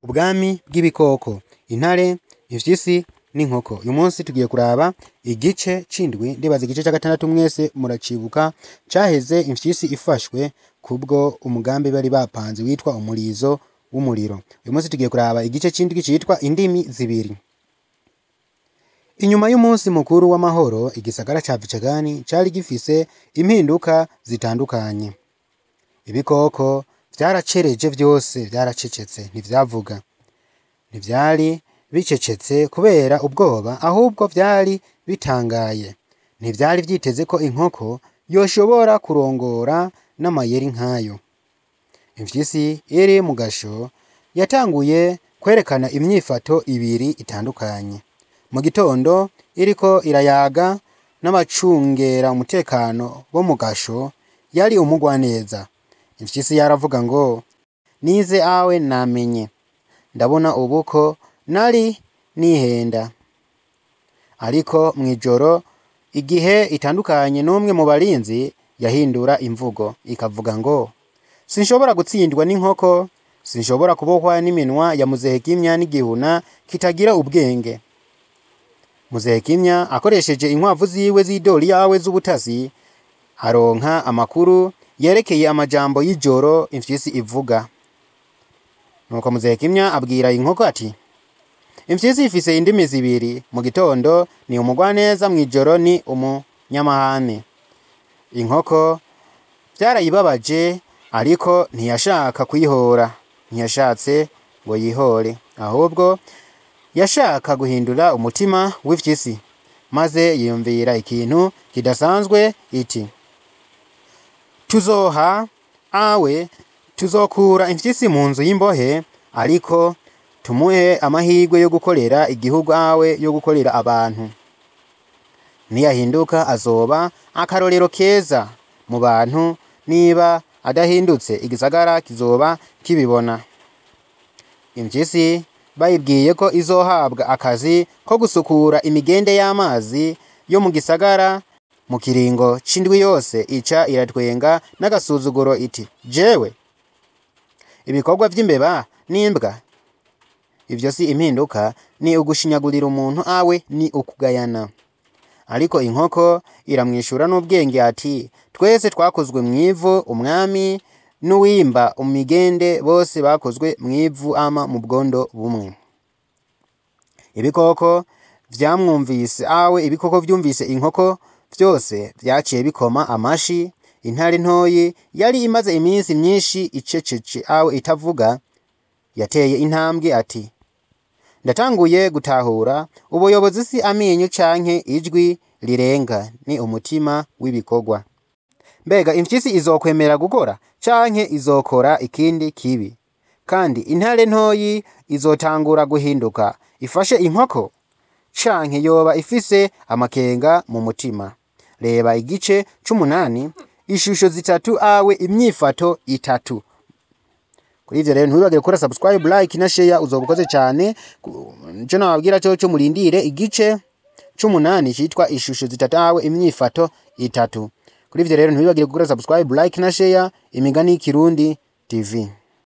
Ubwami bw'ibikoko, intare, imfyisi n'inkoko. Uyu munsi tugiye kuraba igice c'indwi, ndibaza igice ca gatandatu mwese muracibuka, caheze imfyisi ifashwe kubwo umugambi bari bapanze witwa umurizo w'umuriro. Uyu munsi tugiye kuraba igice c'indwi citwa indimi zibiri. Inyuma y'umunsi mukuru w'amahoro, igisagara ca Vicegani cari gifise impinduka zitandukanye. Ibikoko vyaracereje vyose vyaracecetse ntivyavuga. Ntivyari bicecetse kubera ubwoba, ahubwo vyari bitangaye. Ntivyari vyiteze ko inkoko yoshobora kurongora n'amayeri nkayo. Imfyisi iri mu gasho yatanguye kwerekana imyifato ibiri itandukanye. Mu gitondo iriko irayaga n'abacungera umutekano bo mu gasho yari umugwaneza. Imfyisi yaravuga ngo nize awe namenye, ndabona ubu ko nari nihenda. Ariko mw'ijoro igihe itandukanye n'umwe mu barinzi yahindura imvugo ikavuga ngo sinshobora gutsindwa n'inkoko, sinshobora kubohwa n'iminwa ya muzehe Kimya n'igihuna kitagira ubwenge. Muzehe Kimya akoresheje inkwavu ziwe z'idoli yawe z'ubutasi aronka amakuru yerekeye amajambo y'ijoro imfyisi ivuga. Nuko muzehe Kimya abwira inkoko ati imfyisi ifise indimi zibiri, mu gitondo ni umugwaneza, mw'ijoro ni umunyamahane. Inkoko vyarayibabaje ariko ntiyashaka kwihora, ntiyashatse ngo yihore, ahubwo yashaka guhindura umutima w'imfyisi, maze yiyumvira ikintu kidasanzwe iti tuzoha awe tuzokura imfyisi mu nzu y'imbohe, ariko tumuhe amahirwe yo gukorera igihugu awe yo gukorera abantu. Niyahinduka azoba akarorero keza mu bantu, niba adahindutse igisagara kizoba kibibona. Imfyisi bayibwiye ko izohabwa akazi ko gusukura imigende y'amazi yo mu gisagara mu kiringo c'indwi yose, ica iratwenga n'agasuzuguro iti jewe ibikorwa vy'imbeba n'imbwa, ivyo si impinduka, ni ugushinyagurira umuntu awe ni ukugayana. Ariko inkoko iramwishura n'ubwenge ati twese twakozwe mw'ivu, umwami n'uwimba umigende bose bakozwe mw'ivu ama mu bwondo bumwe. Ibikoko vyamwumvise awe ibikoko vyumvise inkoko vyose vyaciye bikoma amashi. Intare ntoyi yari imaze iminsi myinshi icecetse awe itavuga, yateye intambwe ati ndatanguye gutahura, ubuyobozi si amenyo canke ijwi rirenga, ni umutima w'ibikorwa. Mbega imfyisi izokwemera gukora canke izokora ikindi kibi? Kandi intare ntoyi izotangura guhinduka ifashe inkoko canke yoba ifise amakenga mu mutima? Reba igice c'umunani, ishusho zitatu awe imyifato itatu. Kuri ivyo rero ntiwibagire gukora subscribe, like na share, uzoba ukoze cane. Nico nababwira coco, murindire igice c'umunani citwa ishusho zitatu awe imyifato itatu. Kuri ivyo rero ntiwibagire gukora subscribe, like na share. Imigani y'Ikirundi TV.